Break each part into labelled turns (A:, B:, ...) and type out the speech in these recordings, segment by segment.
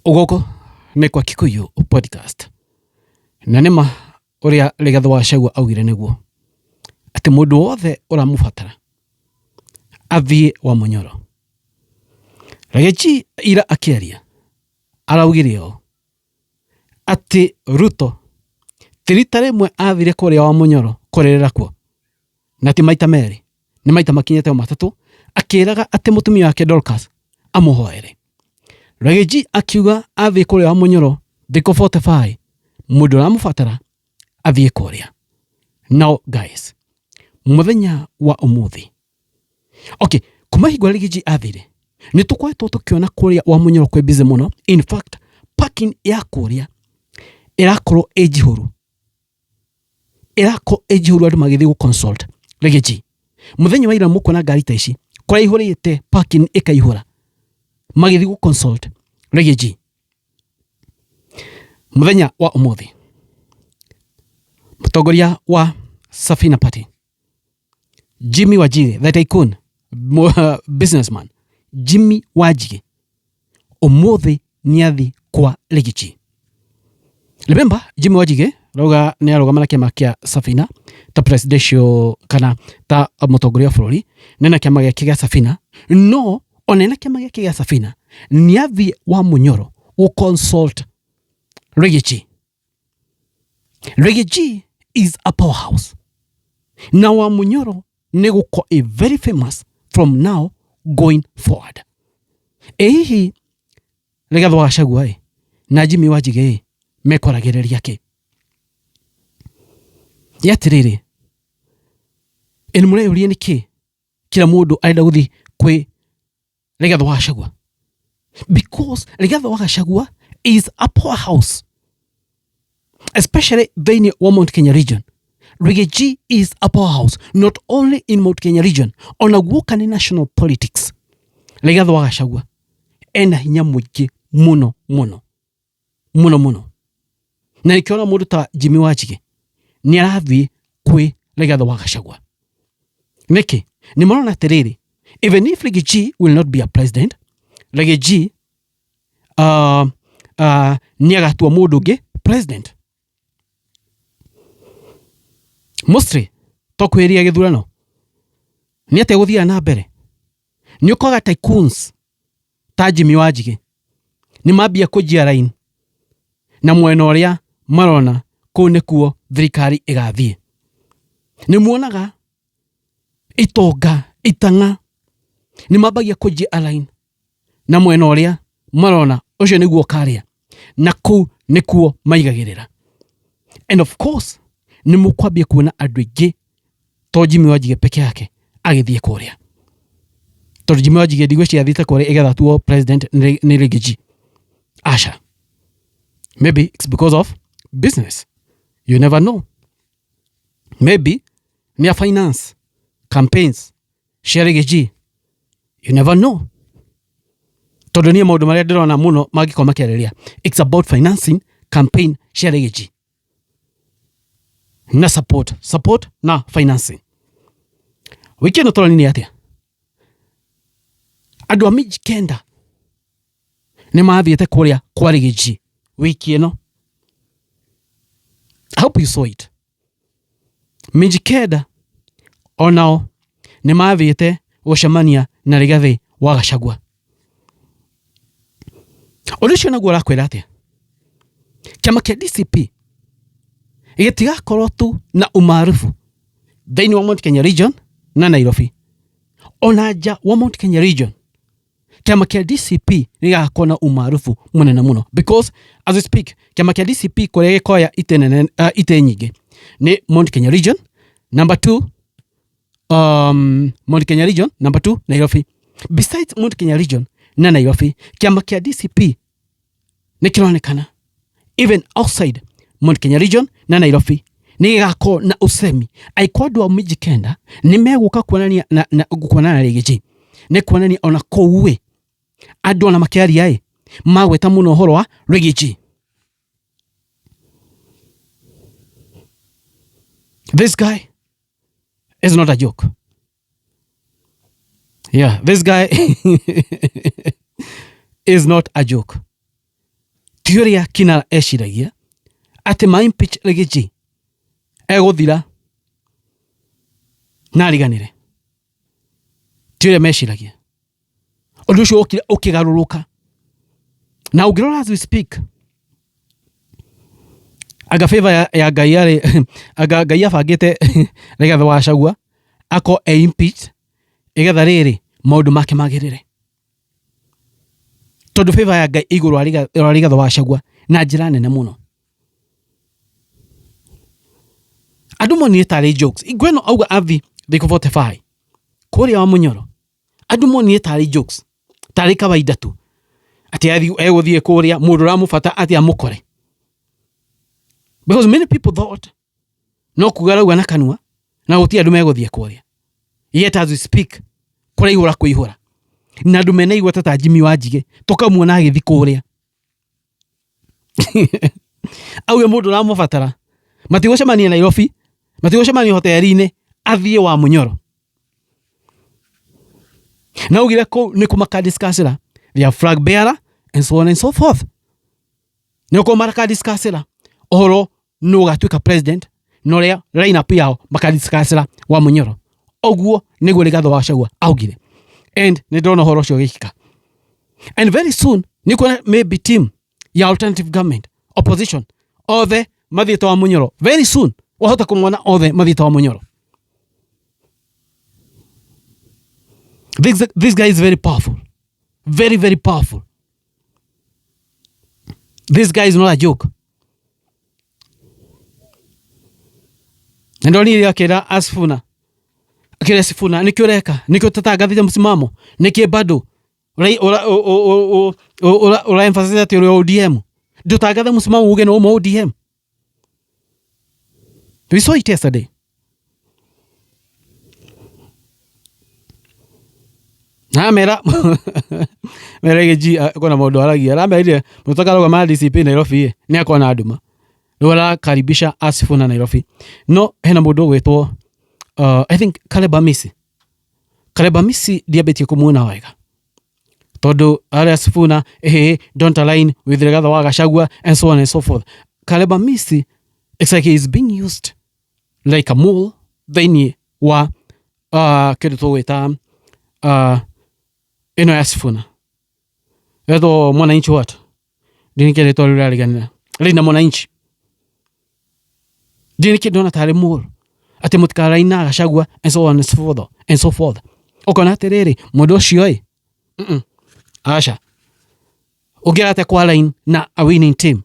A: Gũkũ nĩ kwa Kikuyu Podcast. Na nĩma ũrĩa Rigathĩ wa Gachagua augire nĩguo atĩ mũndũ wothe ũramũbatara athiĩ wa Mũnyoro. Riggy ira akĩaria araugire ũũ atĩ Ruto ti rita rĩmwe athire kũrĩa wa Mũnyoro kũrĩrĩra kuo na ti maita merĩ nĩ maita makinyĩte o matatũ akĩraga atĩ mũtumia wake Dorcas amũhoere. Riggy akiuga athiĩ kũrĩa wa Mũnyoro thikũ 45 mũndũ ũramũbatara athiĩ kũrĩa. Now guys, mũthenya wa ũmũthĩ okay, kuma hingo ĩrĩa Riggy athire nĩ tũkoretwo tũkĩona kũrĩa wa Mũnyoro kwĩ busy mũno. In fact, parking ya kũrĩa ĩrakorwo ĩ njihũru, ĩrakorwo ĩ njihũru andũ magĩthiĩ gũ consult Riggy. Mũthenya wa ira mũkuona ngari ta ici kũrĩa ihũrĩte parking ĩkaihũra magĩthiĩ gũ consult Riggy. Mũthenya wa ũmũthĩ mũtongoria wa Safina Party Jimmy Wanjigi the tycoon businessman Jimmy Wanjigi ũmũthĩ nĩathiĩ kwa Riggy. Remember Jimmy Wanjigi rauga nĩ arũgama na kĩama kĩa Safina ta presidential kana ta mũtongoria wa bũrũri nĩ na kĩama gĩake gĩa Safina, no ona ena kĩama gĩake gĩa Safina nĩathiĩ wa Mũnyoro gũ consult Riggy. Riggy G is a powerhouse na wa Mũnyoro nĩ gũkorwo a very famous from now going forward. Ĩ hihi Rigathĩ wa Gachagua ĩ na Jimmy Wanjigi ĩ mekwaragĩrĩria kĩ? Ĩ atĩrĩrĩ, ĩ nĩ mũreyũria nĩkĩ kila mũndũ arenda gũthiĩ kwĩ Rigathĩ wa Gachagua? Because Rigathĩ wa Gachagua is a powerhouse especially thĩinĩ wa Mount Kenya region. Riggy G is a powerhouse not only in Mount Kenya region, ona guoka nĩ national politics. Rigathĩ wa Gachagua ena hinya mũingĩ mũno mũno mũno mũno, na nĩkĩo ona mũndũ ta Jimmy Wanjigi nĩ arathiĩ kwĩ Rigathĩ wa Gachagua. Nĩkĩ? Nĩ marona atĩrĩrĩ, even if Riggy G will not be a president, Riggy G nĩ agatua mũndũ ũngĩ president. Mostly to kwĩria gĩthurano nĩ atĩa gũthiaga na mbere, nĩ ũkoraga tycoons ta Jimmy Wanjigi nĩ mambia kũnjia line na mwena ũrĩa marona kũu nĩkuo thirikari ĩgathiĩ. Nĩ muonaga itonga itang'a nĩ mambagia kũnjia line na mwena ũrĩa marona ũcio nĩguo ũkarĩa na kũu nĩkuo maigagĩrĩra. And of course nĩ mũkwambia kuona andũ aingĩ to Jimmy Wanjigi peke yake agĩthiĩ kũrĩa, tondũ Jimmy Wanjigi ndigwĩciria athiĩte kũrĩa ĩgetha atuo president nĩ Riggy G. Aca, maybe it's because of business, you never know, maybe nĩ a finance campaigns cia Riggy G, you never know, tondũ niĩ maũndũ marĩa ndĩrona mũno mangĩkorwo makĩarĩrĩria it's about financing campaign cia Riggy G na support support na financing. Wiki ĩno tũroni nĩ atĩa andũ a Mijikenda nĩ mathiĩte kũrĩa kwa Riggy G wiki ĩno. I hope you saw it. Mijikenda onao nĩ mathiĩte gũcemania na Rigathĩ wa Gachagua. Ũndũ ũcio naguo ũrakwĩra atĩa? Kĩama kĩa DCP gĩtigakorwo tu na umaarufu thĩinĩ wa Mount Kenya region na Nairobi, ona nja wa Mount Kenya region kĩama kĩa DCP gĩgakorwo na umaarufu mũnene mũno, because as we speak kĩama kĩa DCP kũrĩa gĩkoya itĩ nene, itĩ nyingĩ nĩ Mount Kenya region number 2, Mount Kenya region number 2 Nairobi. Besides Mount Kenya region na Nairobi, kĩama kĩa DCP nĩ kĩronekana even outside Mount Kenya region na Nairobi nĩ gĩgakorwo na ũcemi. Angĩkorwo andũ a Mijikenda nĩ megũka kuonania na kuonana na Riggy G, nĩ kuonania ona kũu ĩ andũ ona makĩaria ĩ magweta mũno ũhoro wa Riggy G. This guy is not a joke. Yeah, this guy is not a joke. Ti ũrĩa Kinara eciragia atĩ ma impeach Riggy egũthira na ariganĩre, ti ũrĩa meciragia. Ũndũ ũcio wokire ũkĩgarũrũka, na ũngĩrora as we speak, anga favor ya Ngai yarĩ anga Ngai abangĩte Rigathĩ wa Gachagua akorwo e impeached igetha rĩrĩ maũndũ make magĩrĩre, tondũ favor ya Ngai igũrũ wa Rigathĩ wa Gachagua na njĩra nene mũno. Andũ monire tarĩ jokes. Ngweno auga athi thikũ 45 kũrĩa wa Mũnyoro, andũ monire tarĩ jokes, tarĩ kawaida tu, atĩ athi egũthiĩ kũrĩa mũndũ ũramũbata atĩ amũkore, because many people thought no kuga arauga na kanua na gũtirĩ andũ megũthiĩ kũrĩa. Yet as we speak, kũraihũra kũihũra na andũ mena igweta ta Jimmy Wanjigĩ tũkamuona agĩthiĩ kũrĩa auge mũndũ ũramũbatara matigũcemania Nairobi, matigũcemania hoteli-inĩ, athiĩ wa Mũnyoro na augire kũu nĩ kũmakadiscussĩra their flag bearer and so on and so forth, nĩ kũ marakadiscussĩra ũhoro nũ ũgatuĩka president na ũrĩa line up yao makadiscussĩra wa Mũnyoro. Ũguo nĩguo Rigathĩ wa Gachagua augire, and nĩ ndĩrona ũhoro ũcio ũgĩkĩka, and very soon nĩ kuona maybe team ya alternative government opposition othe mathiĩte wa Mũnyoro. Very soon wahota kũmona othe mathiĩte wa Mũnyoro. This guy is very powerful, very very powerful. This guy is not a joke. Na ndonire akĩra Asifuna, akĩra Sifuna, nĩkĩ ũreka, nĩkĩ ũtatangathĩte msimamo, nĩkĩ bado ura emphasize atĩ ũrĩ ODM, ndũtangathe msimamo uge nĩ uma ODM. We saw it yesterday. Na mera mera gĩji kwĩna maũndũ aragia, aramerire mũtakarũgama na DCP Nairobi nĩ akona nduma. Rĩu arakaribisha Asifuna Nairobi. No hena mũndũ ũgwĩtwo I think Caleb Amisi. Caleb Amisi ndiambĩtie kũmuona wega tondũ arĩa Sifuna eh, don't align with Rigathi wa Gachagua and so on and so forth. Caleb Amisi, it's like he is being used like a mole thĩinĩ wa kĩndũ tũgwĩta ĩno ya Sifuna etwo Mwananchi what, ndinike rĩtwa rĩu rĩrariganĩra rĩna Mwananchi, ndinike ndona tarĩ mole atĩ mũtikaraina Gachagua and so on and so forth and so forth. Ũkona atĩrĩrĩ, mũndũ ũcio ĩ aca ũngĩrate kwa line na a winning team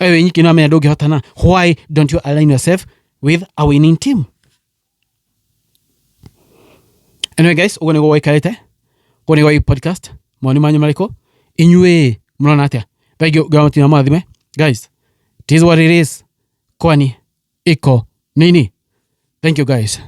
A: ewe nyiki no amenya ndũngĩhotana. Why don't you align yourself with a winning team? Anyway guys, ũguo nĩguo gũikarĩte kũu nĩguo podcast. Mawoni manyu marĩkũ inyuĩ, mũrona atĩa? Thank you. Ngai matina mwathime guys. It is what it is, kwani iko nini? Thank you guys.